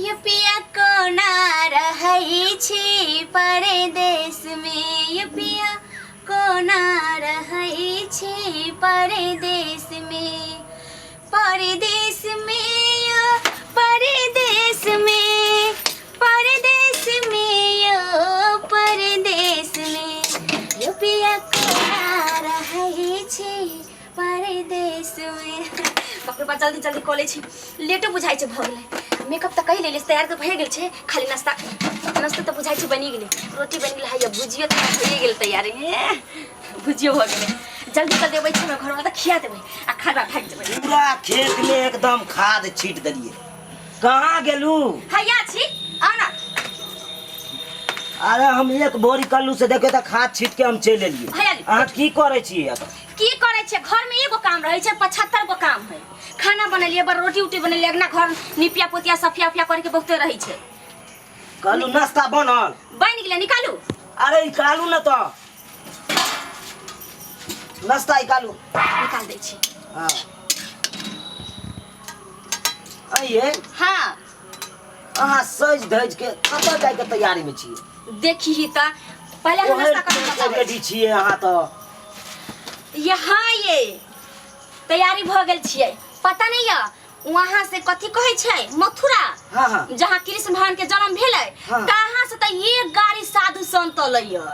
यो पिया कोना रहै छी परदेश में, यो पिया कोना रहै छी परदेश में, परदेश में यो परदेश में, परदेश में यो परदेश में, यो पिया कोना रहै छी परदेश में। बाप रे बाप, जल्दी जल्दी कऽ लै छी, लेटो बुझाइ छै भऽ गेलै। मेकअप तऽ कहि लेलियै, तैयार तऽ भए गेल छै, खाली नाश्ता नाश्ता तऽ बुझाइ छै बनि गेलै, रोटी बनि गेलै, हैया भुजियो तऽ भइए गेल तैयार, हे भुजियो भऽ गेलै। जल्दी जल्दी अबै छै हमरा घरवाला तऽ खिया देबै आ खाना भागि जेबै। पूरा खेत में एकदम खाद छीट देलिए, कहाँ गेलू? हैया छी, आउ ना। अरे हम एक बोरी कल्लू से देखियो तऽ खाद छीट के हम चलि एलियै। हैया ली। अहाँ की करै छियै एतऽ? की करै छियै? घर में एगो काम रहै छै, 75 गो काम है। खाना बनेलियै, बड़ रोटी उटी बनेलियै, अगना घर निपिया पोतिया सफिया उफिया करके बहुते रहै छै। कहलू नाश्ता बनल? बनि गेलै, निकालू। अरे निकालू ने तऽ नाश्ता निकालू। निकाल दै छी। हाँ आइए। हाँ। अहाँ सज धज के कतऽ जाइके तैयारी में छियै? देखी ही तऽ पहले हम नाश्ता कर के बताबै। रेडी छियै अहाँ तऽ? यहाँ ये तैयारी भऽ गेल छियै, पता नहीं यऽ वहाँ से कथी कहै छै मथुरा। हाँ, हाँ। जहाँ कृष्ण भगवान के जन्म भेलै। हाँ। तहाँ से तऽ एक गाड़ी साधु संत अलै यऽ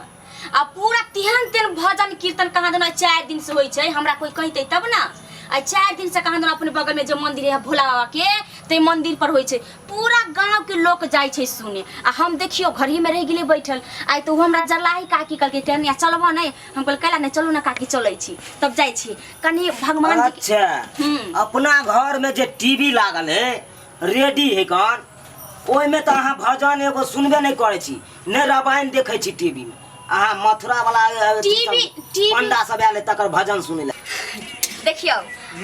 आ पूरा तेहन तेहन भजन कीर्तन कहाँ दना 4 दिन से होइ छै। हमरा कोई कहतै तब ना। आ 4 दिन से कहाँ दना अपने बगल में जो मंदिर है भोला बाबा के, ते मंदिर पर होइ छै, पूरा गांव के लोग जाइ छै सुने। आ हम देखियो घर ही में रह गेलियै बैठल। आइ तो हमरा जलाही काकी कहलकै टहनिया चलबो नहीं, हम कहलियै कैला नहीं, चलू ना काकी चलै छी, तब जाइ छी कनी भगवान जी के- अच्छा। अपना घर में जे टीवी लागल है, रेडी है कन, ओहिमे तऽ अहाँ भजन एगो सुनबे नहि करै छी, नहि रामायण देखै छी टीवी में। अहाँ मथुरा वाला टीवी पंडा सब आयल है तकर भजन सुनै लए। देखियौ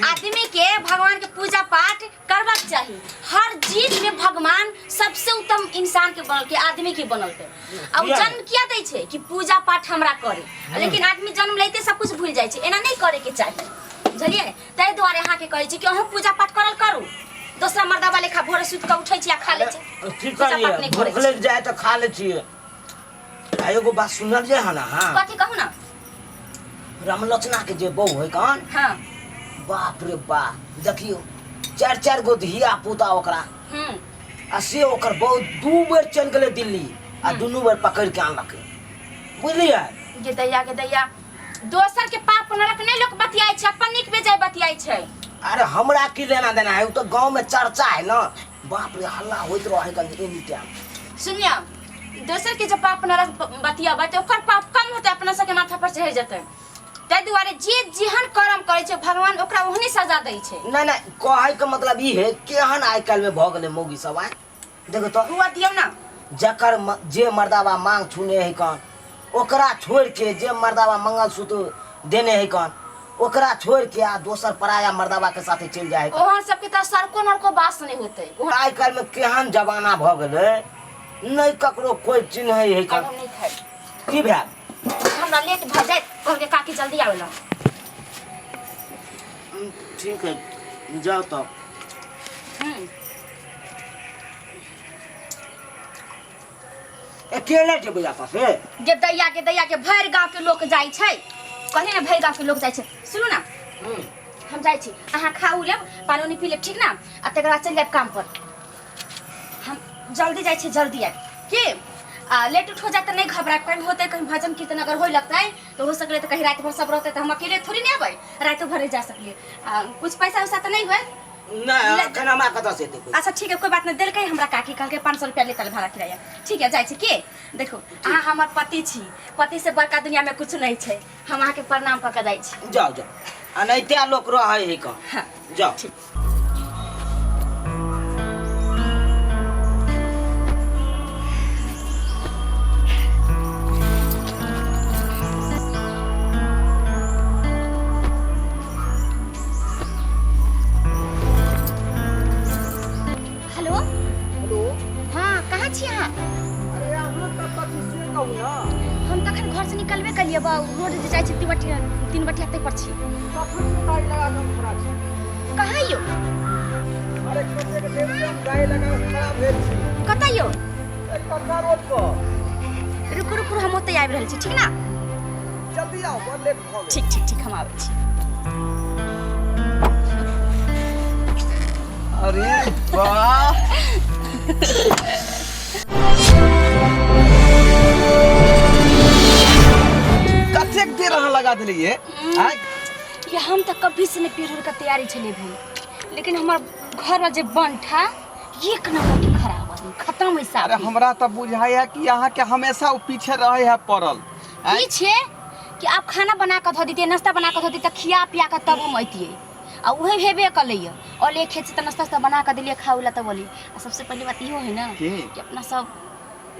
आदमी के भगवान के पूजा पाठ करबाक चाही। हर चीज में भगवान सबसे उत्तम इंसान के बनल के आदमी के बनल के। आ उ किया? जन्म किया दै छै कि पूजा पाठ हमरा करे, लेकिन आदमी जन्म लैते सब कुछ भूल जाइ छै। एना नहीं करे के चाही, बुझलियै? ताहि दुआरे अहाँके कहै छी कि अहूँ पूजा पाठ करल करू। दोसरा मर्दाबा लेखा भोरे सुति कऽ उठै छी आ खा लै छी। की पूजा पाठ करियै? नहि करै भूख छी। लागि जाइ तऽ खा लै छियै। आ एगो बात सुनल जे हन अहाँ? कथी कहू ना? रामलोचना के जे बहू है कन? हाँ। बाप रे बाप, देखियो 4-4 गो धिया पुता ओकरा। आ से ओकर बहू 2 बेर चलि गेलै दिल्ली आ 2 बेर पकड़ि के आनलकै, बुझलियै? गे दैया, गे दैया, दोसर के पाप नरक नहीं लोग बतियाई छै, अपन नीक बेजाय बतियाई छै। अरे हमरा की लेना देना है, उ तो गांव में चर्चा है ना। बाप रे हल्ला होइत रहे कन एनी टाइम। सुनिया, दोसर के जे पाप नरक बतियाबै तऽ ओकर पाप कम होतै, अपना सबके माथा पर चढ़ि जेतै। ताहि दुआरे जे जेहन कर्म करै छै भगवान ओकरा ओहने सजा दै छै। नहीं नहीं, कहै के मतलब ई है केहन आइ काल्हि में भऽ गेलै मौगी सब आइ। देखो तो। हुआ दियौ ना। जकर जे मर्दाबा मांग छूने है कन, ओकरा छोड़ के जे मर्दाबा मंगलसूत्र देने है कन, ओकरा छोड़ के आ दोसर पराया मर्दाबा के साथे चलि जाए है कन। ओहन सबके तऽ सरको नरको बास नहीं होतै। ओहन आइ काल्हि में केहन जमाना भऽ गेलै, नहीं ककरो कोई चिन्है है कन। आब हम नहीं खाइ। की भेल? हमरा लेट भऽ जायत, कहलकै काकी जल्दी आबै ला। ठीक है, जाओ तब। अकेले जेबै आपस से? गे दैया, गे दैया के भरि गांव के लोक जाइ छै, कहली ने भरि गांव के लोक जाइ छै। सुनू ना, हम जाइ छी, अहाँ खाउ लेब, पानि उनी पी लेब, ठीक ना? आ तकर बाद चलि जायब काम पर। हम जल्दी जाइ छी, जल्दी आयब की? आ लेट उठ हो जाए तऽ नहीं घबरायब, कहीं होतै कहीं भजन कीर्तन अगर होय लगतै तऽ हो सकलै तऽ कहीं राति भर सब रहतै तऽ हम अकेले थोड़ी नहि अबै, रातिो भर जा सकलियै। आ कुछ पैसा उसा तऽ नहीं होय? नहीं, एखन हमरा कतऽ से एतै पैसा? अच्छा ठीक है, कोई बात नहीं। देलकै हमरा काकी, कहलकै 500 रुपया लेतल भाड़ा किराया। ठीक है, जाइ छी की? देखो अहाँ हमर पति छी, पति से बड़का दुनिया में कुछ नहीं छै। हम अहाँके प्रणाम कऽ के जाइ छी। जाओ जाओ, अनैते लोक रहै है कऽ। हाँ। जाओ। ठीक। हेलो। हेलो। हाँ, कहाँ छी अहाँ? अरे अहाँ कतऽ छी से कहू ना। हम तखन घर से निकलबे कलियै बा, रोड जे जाइ छै तीन बटिया, तीन बटिया तै पर छी। कखन से गाड़ी लगा कऽ हम खड़ा छी। कहाँ यौ? अरे कतेक देर से हम गाय लगा के खड़ा भेल छी। कतऽ यौ? कटरा रोड पर। रुकू रुकू, हम ओतै आबि रहल छी, ठीक ना? जल्दी आओ, बड़ लेट भऽ गेल। ठीक ठीक ठीक, हम आबै छी। अरे वाह, कतेक देर अहाँ लगा देलियै? आँय? ये हम तऽ कभी से नहि पेड़ के तैयारी छलै भेल, लेकिन हमर घर जे बनठा एक नंबर के खराब आदमी, खत्म है साहब। अरे हमरा तऽ बुझाइया कि अहाँ के हमेशा ओ पीछे रहे है पड़ल। आँय? पीछे कि आप खाना बना कऽ धऽ दितियै, नाश्ता बना कऽ धऽ दितियै, तऽ खिया पिया कऽ तब हम अइतियै। आ उहे हेबे कलैया और एक खेत से तऽ नाश्ता उस्ता बना कऽ देलियै खाउ ला तब बोलियै। आ सबसे पहली बात इहो है ना की? कि अपना सब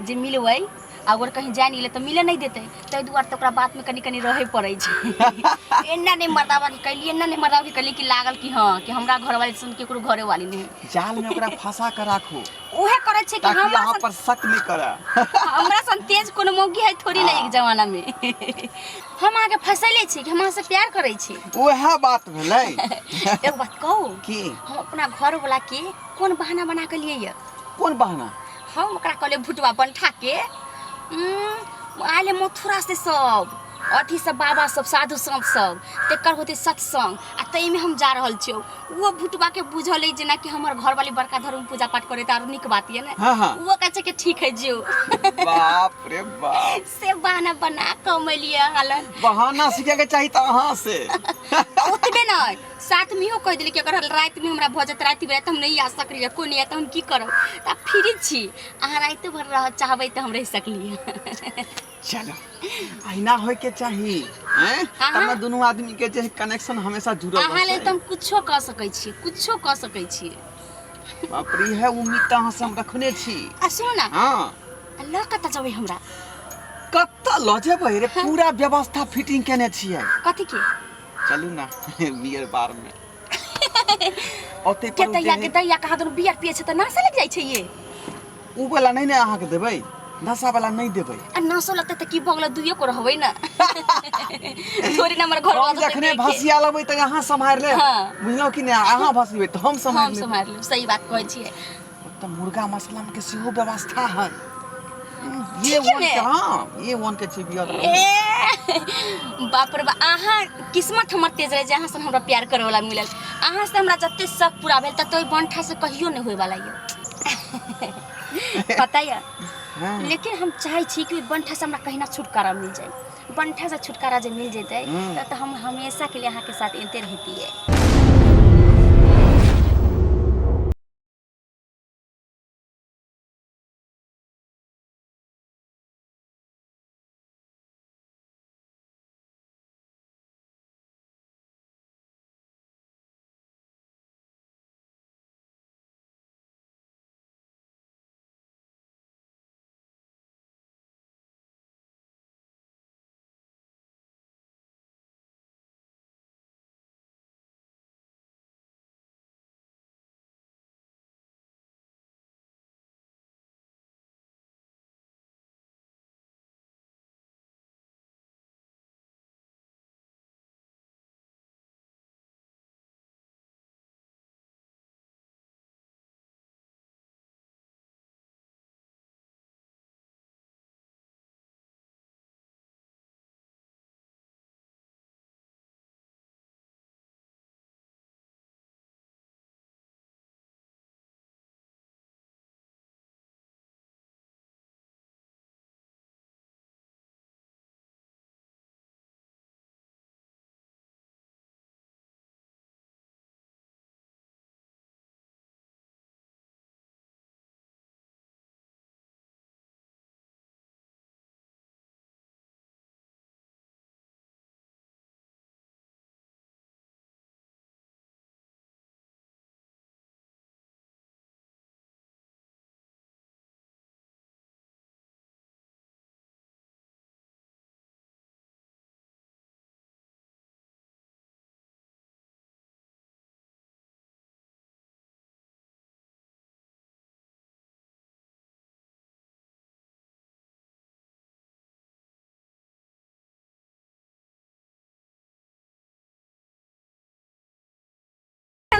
जे मिलबै अगर कहीं जाय नहीं तऽ मिले नहीं देतै, ताहि दुआरे तऽ ओकरा बात में कनी कनी रहै पड़ै छै। एना नहि मर्दाबा के कैलियै, एना नहि मर्दाबा के कैलियै कि लागल कि हँ कि हमरा घरवाली सन केकरो घरेवाली नहीं। जाल में ओकरा फंसा के राखू। उहे करै छै कि ताकि हमरा अहाँ सन पर शक नहीं करे। हमरा सन तेज कोनो मौगी है थोड़ी ना एक जमाना में। हम अहाँके फंसैले छी कि हम अहाँ से प्यार करै छी। उएह बात भेलै। एगो बात कहू? की? हम अपना घर वाला के कोन बहाना बना के लिए ये? कोन बहाना? हम ओकरा कहलियै भुटवा बंठा के, आयल है मथुरा से सब अथी सब बाबा सब साधु संत सब, तेकर होते सत्संग आ ताहिमे हम जा रहल छियौ। वो भुटवा के बुझल है जेनाकि हमर घर वाली बड़का धर्म पूजा पाठ करे तऽ आरो नीक बात ये ने। हाँ, हाँ। वो कहै छै कि ठीक है जियो। बाप रे बाप, से बहाना बना कमेलियै हालन। बहाना सीखे के चाही तऽ अहाँ से। ओतबे नहि, साथ में इहो कहि देली कि अगर राति में हमरा भऽ जायत राति बिराति हम नहि आ सकलियै, कोइ नहि आयत तऽ हम की करब, तऽ आब फ्री छी, अहाँ रातिो भर रह चाहबै तऽ हम रहि सकलियै। चलो अहिना होय के चाही हैं, तब ने दुनू आदमी के जे कनेक्शन हमेशा जुड़ल अहाँ लेल रहतै। तऽ हम कुछो कऽ सकै छी, कुछो कऽ सकै छी। बाप रे, इएह उम्मीद तऽ अहाँ से हम रखने छी। आ सुनू ना। हाँ। आ लऽ कतऽ जेबै हमरा? कतऽ लऽ जेबै रे, पूरा व्यवस्था फिटिंग केने छियै। कथी के? चलू ना बियर बार में। ओते के पर दैया के दैया कहाँ दुनू बियर पिए छै तऽ नशा लागि जाइ छै ये। उ वाला नहीं ने अहाँ के देबै, नशा वाला नहीं देबै। आ नशो लगतै तऽ की भऽ गेलै, दुइयो को रहबै ना। थोड़ी ना हमर घर हम वाला जखने भसिया लेबै तऽ अहाँ सम्हारि लेब। हाँ। बुझलहुँ कि नहि? अहाँ भसिबै तऽ हम सम्हारि हम लेब। सम्हारि लेब, सही बात कहै छियै। तऽ मुर्गा मसला के सेहो व्यवस्था है। ये ठीके वन में? के, हाँ, ये वन के छै बियर। ए बाप रे बा, अहाँ किस्मत हमर तेज रहे जे अहाँ से हमरा प्यार करे वाला मिलल। अहाँ से हमरा जते शक पूरा भेल तते ओहि बंठा से कहियो नहि होय वाला ये, पता ये? हाँ। लेकिन हम चाहे छी कि ओहि बंठा से हमरा कहीं ना छुटकारा मिल जाए। बंठा से छुटकारा जे मिल जेतै तऽ हम हमेशा के लिए अहाँ के साथ एते रहतियै।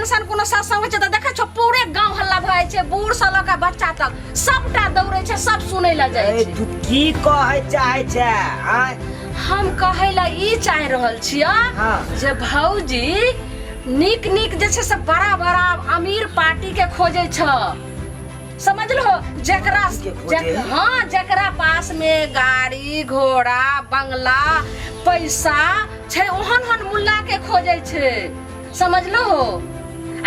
एहन सन कोनो सत्संग होइ छै तऽ देखै छौ पूरे गांव हल्ला भऽ जाइ छै बूढ़ से लऽ कऽ बच्चा तक सबटा दौड़ै छै सब सुनै लए जाइ ए, छै तू की कहै चाहै छै आँय हम कहै लए ई चाहि रहल छियै हाँ। जे भौजी नीक नीक जे छै से बड़ा बड़ा अमीर पार्टी के खोजै छ समझलो जकरा के खोजे? हाँ जकरा पास में गाड़ी घोड़ा बंगला पैसा छै ओहन ओहन मुल्ला के खोजै छै समझलो हो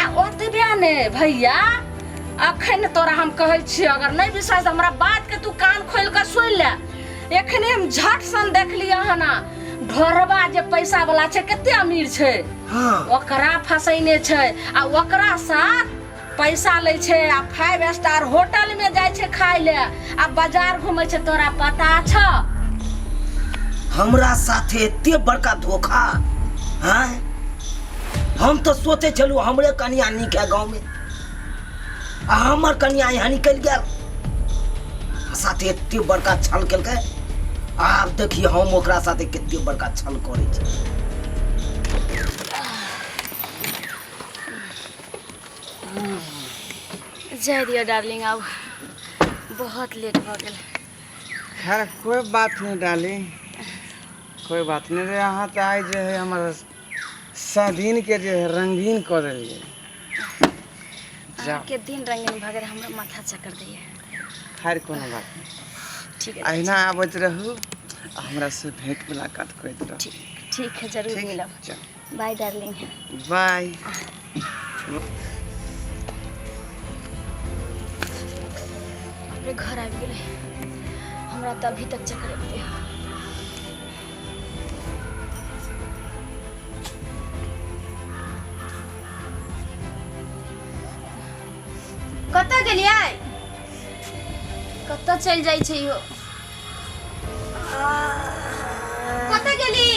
आ ओतबे ने भैया अखन तोरा हम कहै छियै अगर नहि विश्वास तऽ हमरा बात के तू कान खोलि कऽ सुनि ले एखने हम झट सन देखलियै हन ढोरबा जे पैसा वाला छै कते अमीर छै हाँ ओकरा फसैने छै आ ओकरा साथ पैसा लै छै आ फाइव स्टार होटल में जाइ छै खाय ले आ बाजार घूमै छै तोरा पता छ हमरा साथे एते बड़का धोखा हैं हम तो सोचे छलहुँ हमरे कनिया नीक है गाँव में आ हमर कनिया यहाँ निकलि गेल साथे एते बड़का छल केलकै आब देखिए हम ओकरा साथे कते बड़का छल करै छी जाय दियौ डार्लिंग आब बहुत लेट भऽ गेल खैर कोई बात नहीं डाली कोई बात नहीं रे अहाँ तऽ आइ जे है हमर सदिन के जे है रंगीन कऽ देलियै जाओ अहाँके दिन रंगीन भऽ गेल हमरा माथा चक्कर दैया खैर कोनो बात नहीं ठीक है अहिना आबैत रहू आ हमरा से भेंट मुलाकात करैत रहू ठीक ठीक है जरूर ठीक मिलब चल बाय डार्लिंग बाय अपने घर आबि गेलै हमरा तऽ अभी तक चक्कर अबिते कतऽ गेलियै कतऽ चलि जाइ छै इहो कतऽ गेली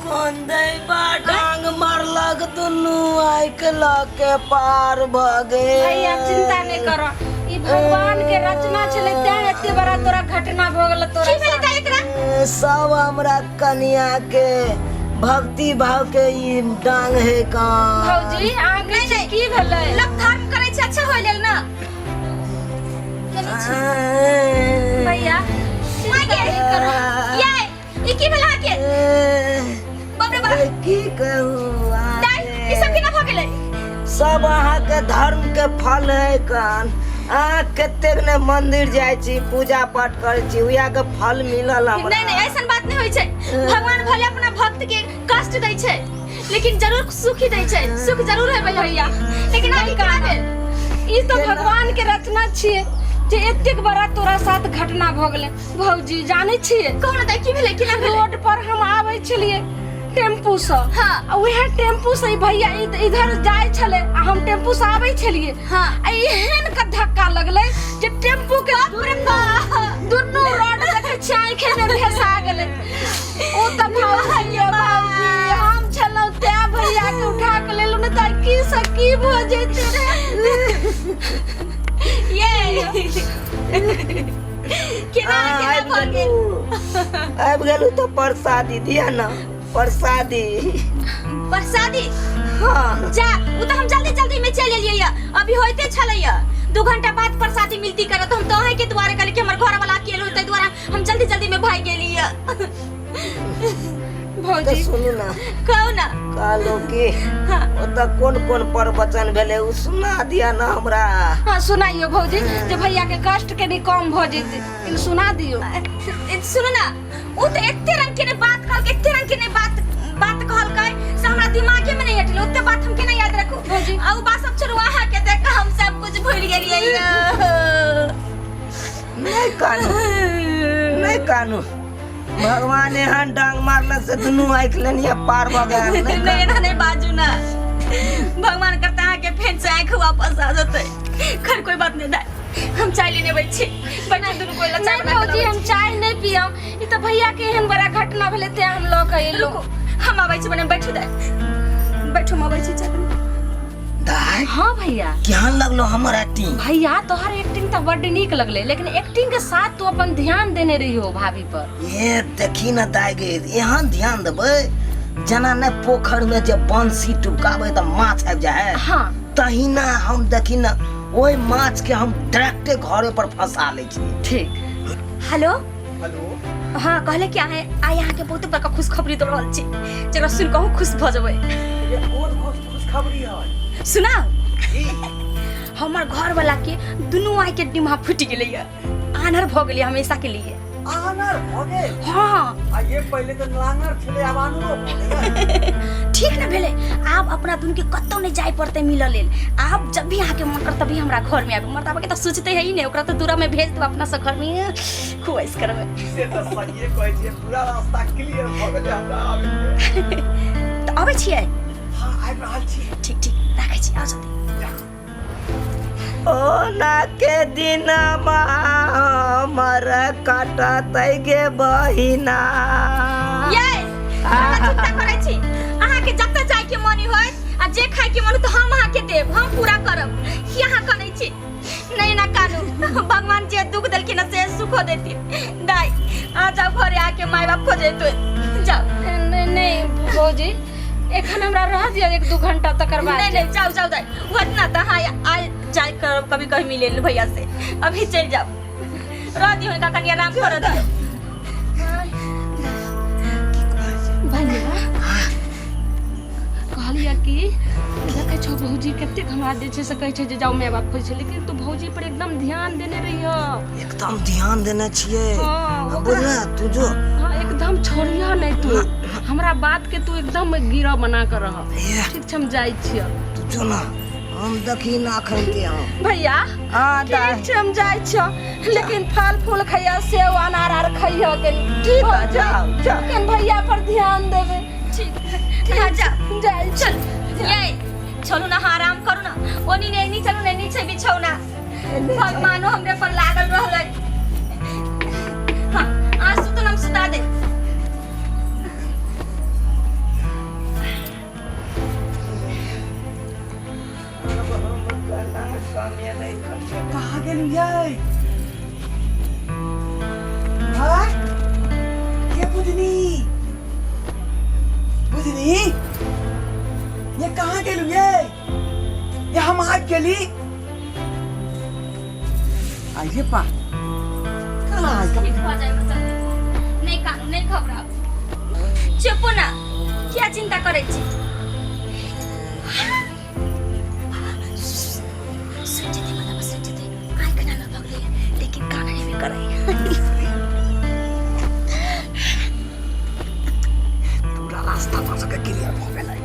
कोन दैबा डांग मारलक दुनू आँखि लऽ के पार भऽ गेल भैया चिंता नहीं करो ई भगवान के रचना छलै तें एते बड़ा तोरा घटना भऽ गेल तोरा की भेलै ताई एकरा सब हमरा कनिया के भक्ति भाव के ई डांग है का भौजी अहाँ के नहीं, नहीं। की भेलै लोग धर्म करै छै अच्छा होय लेल ना केने छी भैया माय चिंता गे नहीं करो ये ई की भेल अहाँके बाप रे बाप की कहू दाई ई सब केना भऽ गेलै सब अहाँके धर्म के फल है कान अहाँ कतेक ने मंदिर जाइ छी पूजा पाठ करै छी उएह के फल मिलल हमरा नहीं नहीं ऐसन बात नहीं होई छै भगवान भले अपना भक्त के कष्ट दै छै लेकिन जरूर सुखी दै छै सुख जरूर हेबै भैया लेकिन अभी केना भेल ई तऽ भगवान के रचना छियै जे एतेक बड़ा तोरा साथ घटना भऽ गेलै भौजी जानै छियै कहू ने दाई की भेलै केना भेलै रोड पर हम आबै छलियै टेम्पू से हाँ। आ उहे टेम्पू से ई भैया इधर जाय छलै आ हम टेम्पू से आबै छलियै हाँ। आ एहन के धक्का लगलै जे टेम्पू के दुनू रॉड देखै छियै आँखे में भेसा गेलै ओ तऽ भौजी भौजी हम छलहुँ तैं भैया के उठा के लेलहुँ नहि तऽ की से की भऽ जैते रहे ये केना केना भऽ गेल आबि गेलू तऽ प्रसादी दिअ ने प्रसादी प्रसादी हाँ जा उ तो हम जल्दी जल्दी में चल एलियै या अभी होइते छलै या 2 घंटा बाद प्रसादी मिलती करत हम तो अहीं के दुआरे कहली कि हमर घर वाला अकेले होते दुआरे हम जल्दी जल्दी में भाग गेली या तऽ भौजी सुनू ना कहू ना कहलहुँ कि हाँ। ओतऽ कोन कोन प्रवचन भेलै ओ सुना दिअ ने हमरा हाँ सुनाइयो भौजी जे भैया के कष्ट कनि कम भऽ जेतै कनि सुना दियौ सुनू ना उ तो एते रंग के ने बात कहलकै एते रंग के ने बात बात कहलकै से हमरा दिमागे में नहीं हटलै ओते बात हम केना याद रखू भौजी। आ उ बात सब छोड़ू अहाँ के देख के हम सब कुछ भूल गेलियै नहि कानू नहि कानू भगवान एहन डांग मारलक से दुनू आँखि लेनिये पार भऽ गेल नहि नहीं एना नहीं बाजू ना भगवान करता अहाँ के फेर से आँख वापस आ जतै खैर कोई बात नहीं दाई हम चाय लेने बैठ छी बैठू दुनू कोई ला चाय नहीं बना के भौजी लाबै हम चाय नहीं पियब ई तऽ भैया के एहन बड़ा घटना भेलै तें हम लऽ के छी। एलहुँ रुकू हम आबै छी बने बैठू दाई बैठू हम आबै छी चाय बना दाइ हाँ भैया केहन लगलो हमर एक्टिंग भैया तोहर एक्टिंग तऽ बड्ड नीक लगलै लेकिन एक्टिंग के साथ तू अपन ध्यान देने रही हो भाभी पर ये देखी ना दाइ गे एहन ध्यान देबै जेना ने पोखरि में जे बंसी टुकाबै तऽ माछ आबि जाइ है। हाँ। तहिना हम देखी ने ओहि माछ के हम डायरेक्टे घरे पर फंसा लै छी। ठीक। हेलो। हेलो। हाँ, कहले कि अहाँ आइ अहाँके बहुत बड़का खुशखबरी दऽ रहल छी, जकरा सुनि कऽ अहूँ खुश भऽ जेबै। ये कोन खुशखबरी है? सुनाउ। की? हमर घरवाला के दुनू आँखि के डिम्हा फूटि गेलैया, आन्हर भऽ गेलै हमेशा के लिए। आनर भऽ गेल? हाँ। आ ये पहिले तऽ लांगर छलै, आब आनरो भऽ गेलै। ठीक ने भेलै? आब अपना दुनू के कतौ नहि जाय पड़तै मिलऽ लेल। आब जब भी अहाँके मन करत तभी हमरा घर में आबू। मर्दाबा के तऽ सोचते है ही नहीं, ओकरा तऽ दूरा में भेज देब, अपना सब घर में खूब ऐश करबै। से तऽ सहिए कहै छियै, पूरा रास्ता क्लियर भऽ गेलै हमरा आबै के। तऽ अबै छियै? हाँ, आबि रहल छी। ठीक ठीक, राखै छी, आउ जल्दी। ओना के दिन हमर कटतै गे बहिना। ये अहाँ चिंता करै छी? अहाँके जतऽ जायके मन होय आ जे खायके मन होय तऽ हम अहाँके देब, हम पूरा करब। की अहाँ करै छी? नहीं ना कानू, भगवान जे दुख देलखिन से सुखो देथिन। दाई आ जाओ घरे, आके माय बाप खोजेतो, जाओ। नहीं नहीं भौजी, एखन हमरा रह दिअ 1-2 घंटा, तकर बाद। नहीं नहीं, जाओ जाओ दाई, होत ना तऽ हाँ आ जाय करब कभी कभी मिले ले भैया से, अभी चल जाओ, रह दियो हुनका, कनि आराम कर दियो। भैया, कहलियै कि देखै छौ भौजी कतेक हमरा जे छै से कहै छै जे जाउ माय बाप खोजै छै, लेकिन तू भौजी पर एकदम ध्यान देने रहिह। एकदम ध्यान देने छियै। हाँ, बुझले तू जो। हाँ, एकदम छोड़िह नहि तू हमरा बात के, तू एकदम गिरह बना के रह। ठीक छै, हम जाइ छियै। तू जो ना, हम देखी ना अखन के हम। भैया। हाँ। ठीक छै, हम जाइ छियै, लेकिन फल फूल खैया, सेब अनार आर खैया कनि। ठीक है, जाओ जाओ। कनि भैया पर ध्यान देबै। ठीक, हाँ जाओ। जाइ। चल ये चलू ना, हाँ आराम करू ना, ओनी ने एनी चलू ने, नीचे बिछौना। भगवानो हमरे पर लागल रहलै। हाँ आ सुतल, हम सुता दे। कहाँ गेलियै? हाँ? के बुधनी, बुधनी, ये कहाँ गेलियै? ये हम आबि गेली। आइए पा, कहाँ आबि ठीक भऽ जाए जल्दी। नहीं कानू, नहीं घबराउ, चुप ना, किया चिंता करै छी? सुन जेतै मतलब, सुन जेतै। आँखि ना भऽ गेलै, लेकिन कान हेबे करै। पूरा रास्ता पर सबके क्लियर भऽ गेलै।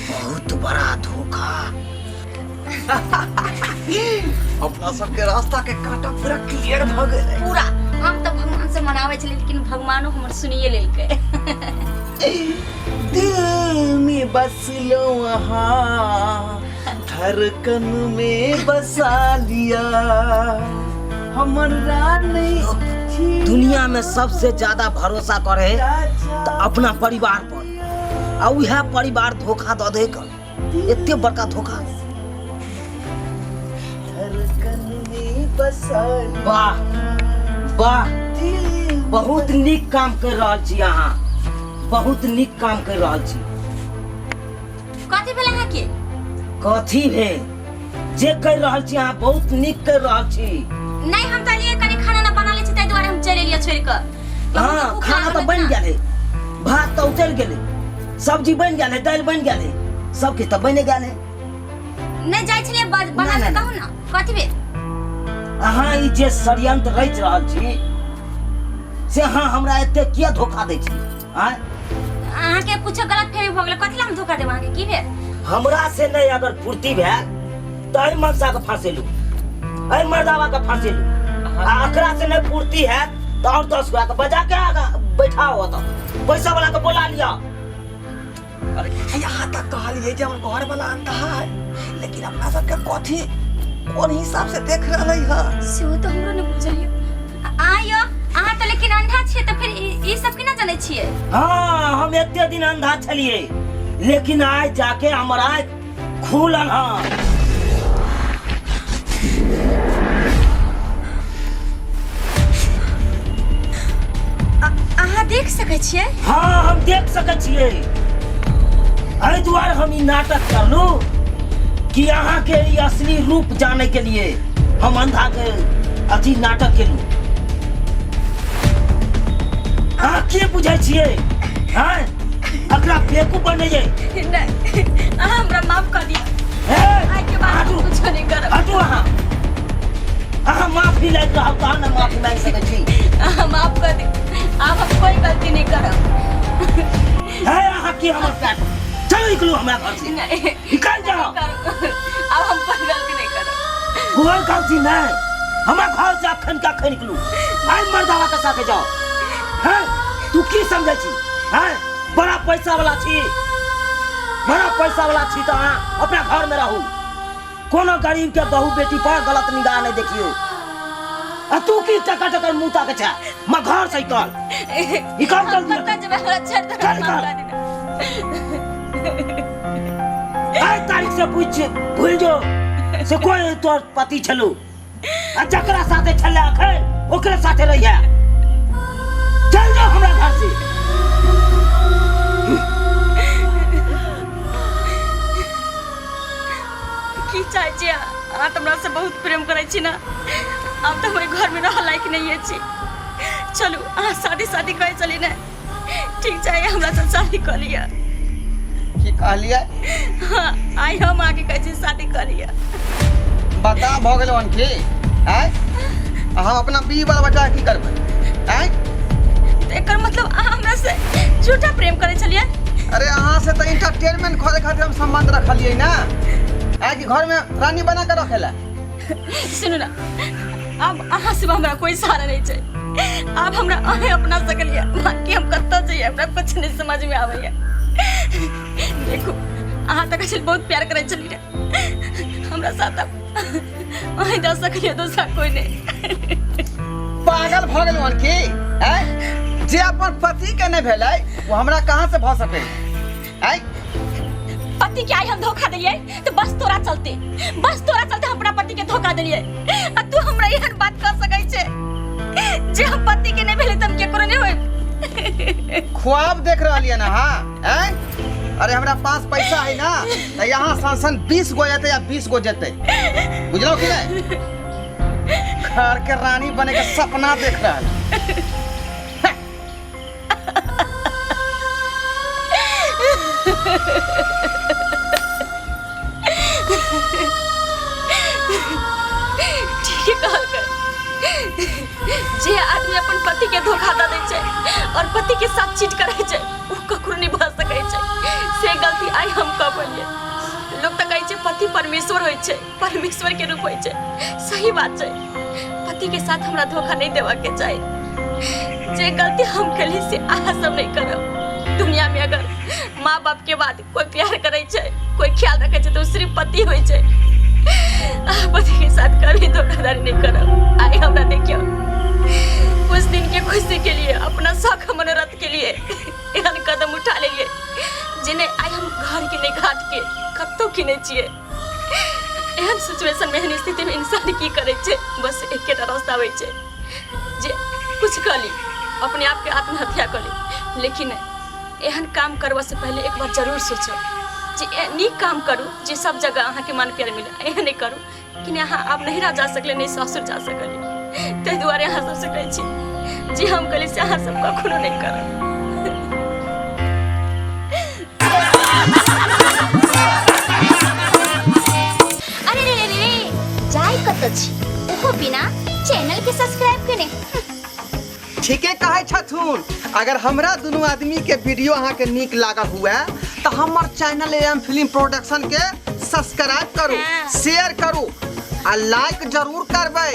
बहुत बड़ा धोखा। अपना सबके रास्ता के कांटा पूरा क्लियर भऽ गेलै। पूरा हम तऽ भगवान से मनाबै छलियै, लेकिन भगवानो हमर सुनिए लेलकै। दिल में बस लो अहाँ, धड़कन में बसा लिया हमर रानी। दुनिया में सबसे ज्यादा भरोसा करे तो अपना परिवार पर, आ उएह परिवार धोखा दऽ दे कर, एते बड़का धोखा। धड़कन में बसा लिया। वाह वाह, दिल बहुत नीक काम कर रहल छी अहाँ, बहुत नीक काम कर रहल छी। कथी भेल अहाँके? कथी भेल? जे कर रहल छी अहाँ बहुत नीक कर रहल छी। नहीं, हम तऽ लिए कनि खाना ना बना लै छी, ताहि दुआरे हम चलि एलियै छोड़ि कऽ। हाँ, खाना तऽ बनि गेल है, भात तऽ उतरि गेलै, सब्जी बनि गेल है, दालि बनि गेल है, सब किछु तऽ बनि गेल है। नहि जाइ छलियै बना ना, कऽ। ना। कहू ना, कथी भेल? अहाँ ई जे षड्यंत्र रचि रहल छी से अहाँ हमरा एते किया धोखा दै छी? आँय? अहाँके कुछो गलत फहमी भऽ गेलै। कथी लए हम धोखा देब अहाँके? की भेल? हमरा से नहि अगर पूर्ति भेल तऽ एहि मनसा के फंसेलू, एहि मर्दावा के फंसेलू, आ एकरा से नहि पूर्ति हैत तऽ और 10 गोरा के बजा के आगा बैठाओ, ओतऽ पैसा वाला के बोला लिअ। अरे, यहाँ तक कहलिए जे हमर घर वाला अंधा है, लेकिन अपना सबके कथी कोन हिसाब से देख रहले है? सेहो तऽ हमरो नहि बुझल यऽ। आँ यौ, अहाँ तऽ लेकिन अंधा छियै, तऽ फेर ई सब केना जनै छियै? हाँ, हम एते दिन अंधा छलिए, लेकिन आज जाके हमर आँख खुलल। हाँ। अहाँ देख सकै छियै? हाँ, हम देख सकै छियै। एहि दुआरे हम ई नाटक करलू कि अहाँके ई असली रूप जाने के लिए हम अंधा के अथी नाटक केलू। अहाँ की बुझै छियै? आँय, एकरा बेवकूफ बनैयै? नहीं, अहाँ हमरा माफ कर दिअ। हे, आइ के बाद हटू। हम कुछो नहीं करब। हटू। अहाँ अहाँ माफी लागि रहल तहन ने माफी मांगि सकै छी। अहाँ माफ कर दिअ, आब हम कोई गलती नहीं करब। हे, अहाँ की हमर पैर? चलो, निकलू हमरा घर से। नहीं, निकल जाओ। करब, आब हम कोई गलती नहीं करब। कोई गलती नहीं, हमरा घर से अखन के अखन निकलू। आइ मर्दावा के साथे जाओ। हैं, तू की समझै छी? हैं, बड़ा पैसा वाला छी, बड़ा पैसा वाला छी, तऽ अहाँ अपना घर में रहू, कोनो गरीब के बहू बेटी पर गलत निगाह नहीं देखियो। आ तू की टकर टकर मुंह ताके छै? मैं घर से निकल, निकल जल्दी। कतऽ जेबै? हमरा छोड़ि दे। चल, माफ निकल। कर दिअ। आइ तारीख से पूछ भूल जो से कोई तोर पति छलू आ जकरा साथे छले अखन ओकरे साथे रहिया। चल जाओ हमरा घर से। की चाहै छी अहाँ? अहाँ तऽ हमरा से बहुत प्रेम करै छी ने? आब तऽ हमरे घरमे रहऽ लायक नहीं छी। चलू, अहाँ शादी शादी कहै चली ने, ठीक छै, हमरा से शादी कऽ लिअ। की कहलियै? हाँ, आइ हम अहाँके कहै छी, शादी कऽ लिअ। बता भऽ गेलौ हन की? आँय, आ हम अपना बीवी बाल बच्चा की करबै? आँय, तऽ एकर मतलब अहाँ हमरा से झूठा प्रेम करै छलियै? अरे, अहाँ से तऽ इंटरटेनमेंट करे खातिर हम संबंध रखलियै ना, आँय, कि घर में रानी बना के रखेला। सुनू ना, आब अहाँ सिवा हमरा कोई सहारा नहीं छै। आब हमरा अहें अपना सकलियै, बाकी हम कतऽ जइयै, हमरा कुछ नहीं समझ में आबैया। देखू, अहाँ तऽ कहै छलियै बहुत प्यार करै छलियै हमरा साथ, आब अहें दऽ सकलियै, दोसरा कोई नहीं। पागल भऽ गेलौ हन की? आँय, जे अपन पति के नहीं भेलै वो हमरा कहाँ से भऽ सकै? आँय, पति के आइ हम धोखा देलियै तऽ बस तोरा चलते, बस तोरा चलते हम अपना पति के धोखा देलियै, आ तू हमरा एहन बात कह सकै छै जे हम पति के नहीं भेलै तऽ हम केकरो नहीं होय? ख्वाब देख रहलियै ना? हाँ, आँय, अरे हमरा पास पैसा है ना तऽ यहाँ सन सन 20 गो जेतै या 20 गो जेतै, बुझलौ कि नहीं? घर के रानी बने के सपना देख रहल। ठीके कहलकै, जे आदमी अपन पति के धोखा दऽ दै छै और पति के साथ चीट करै छै, ओ ककरो नहि भऽ सकै छै। से गलती आइ हम कऽ पलियै। लोक तऽ कहै छै पति परमेश्वर होइ छै, परमेश्वर के रूप होइ छै। सही बात छै, पति के साथ हमरा धोखा नहीं देवा के चाही। जे गलती हम केली से अहाँ सब नहीं करब। दुनिया में अगर माँ बाप के बाद कोई प्यार करे छै, कोई ख्याल रखे छै, तो उ सिर्फ पति होइ छै। अहाँ पति के साथ कभी धोखाधड़ी नहीं करब। आइ हमरा देखियौ, कुछ दिन के खुशी के लिए, अपना शौक मनोरथ के लिए एहन कदम उठा लेलिए जे नहि आइ हम घर के नहि, घाट के, कतौ के नहि छियै। एहन सिचुएशन में, एहन स्थिति में इंसान की करै छै? बस एकेटा रास्ता होइ छै जे कुछ कऽ ली, अपने आपके आत्महत्या कऽ ली। लेकिन एहन काम करबऽ से पहले एक बार जरूर सोचब जे नीक काम करू जे सब जगह अहाँके मान प्यार मिले। एहन नहि करू कि नहि अहाँ आब नहिरा जा सकले, नहि सासुर जा सकलियै। ताहि दुआरे अहाँ सबसँ कहै छी, जे हम कहली से अहाँ सब कखनो नहि करब। अरे रे रे रे, जाय कतऽ छी ओहो बिना चैनल के सब्सक्राइब केने? ठीके कहै छथुन। अगर हमरा दुनू आदमी के वीडियो अहाँ के नीक लागल हुए तऽ हमर चैनल एम फिल्म प्रोडक्शन के सब्सक्राइब करू, शेयर करू आ लाइक जरूर करबै।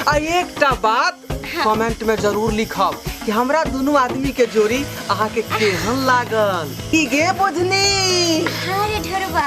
आ एकटा बात कमेंट में जरूर लिखब कि हमरा दुनू आदमी के जोड़ी अहाँ के केहन लागल। की गे बुझनी? हाँ रे ढोरबा।